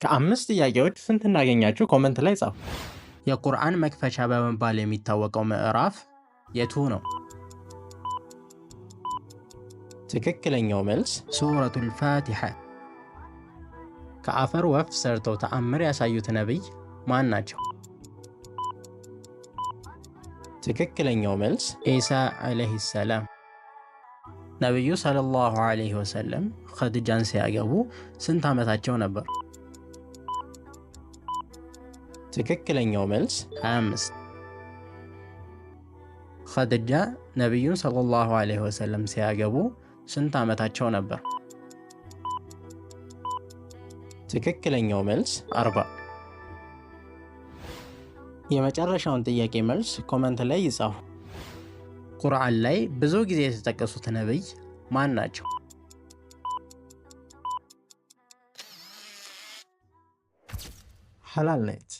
ከአምስት ጥያቄዎች ስንት እንዳገኛችሁ comment ላይ ጻፉ። የቁርአን መክፈቻ በመባል የሚታወቀው ምዕራፍ የቱ ነው? ትክክለኛው መልስ ሱረቱል ፋቲሐ። ከአፈር ወፍ ሰርተው ተአምር ያሳዩት ነቢይ ማን ናቸው? ትክክለኛው መልስ ኢሳ ዓለይሂ ሰላም። ነቢዩ ሰለላሁ ዐለይሂ ወሰለም ኸዲጃን ሲያገቡ ስንት ዓመታቸው ነበር? ትክክለኛው መልስ 25። ኸዲጃ ነቢዩን ሰለላሁ ዐለይሂ ወሰለም ሲያገቡ ስንት ዓመታቸው ነበር? ትክክለኛው መልስ 40። የመጨረሻውን ጥያቄ መልስ comment ላይ ይጻፉ። ቁርአን ላይ ብዙ ጊዜ የተጠቀሱት ነቢይ ማን ናቸው? ሐላል ኔት።